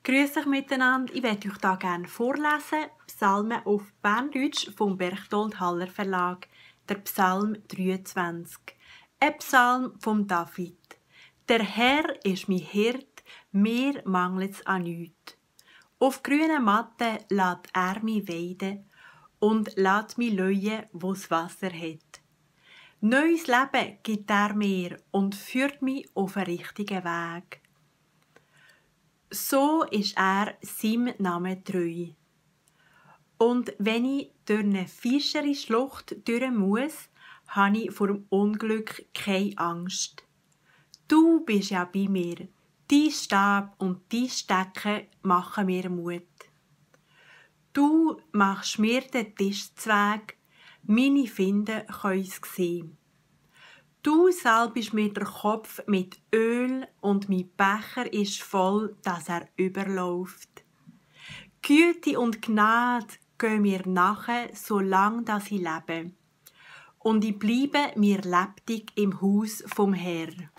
Grüß euch miteinander. Ich werde euch hier gerne vorlesen. Psalmen auf Berndeutsch vom Berchtold Haller Verlag. Der Psalm 23. Ein Psalm vom David. Der Herr ist mein Hirt, mir mangelt's an nichts. Auf grünen Matten lässt er mich weiden und lässt mich leuen, wo's Wasser hat. Neues Leben gibt er mir und führt mich auf einen richtigen Weg. So ist er seinem Namen treu. Und wenn ich durch eine fischere Schlucht durch muss, habe ich vor dem Unglück keine Angst. Du bist ja bei mir. Dein Stab und dein Stecken machen mir Mut. Du machst mir den Tisch Weg, meine Finde können's sehen. Du salbst mir den Kopf mit Öl und mein Becher ist voll, dass er überläuft. Güte und Gnade gehen mir nachher, solange dass ich lebe. Und ich bleibe mir lebendig im Haus vom Herrn.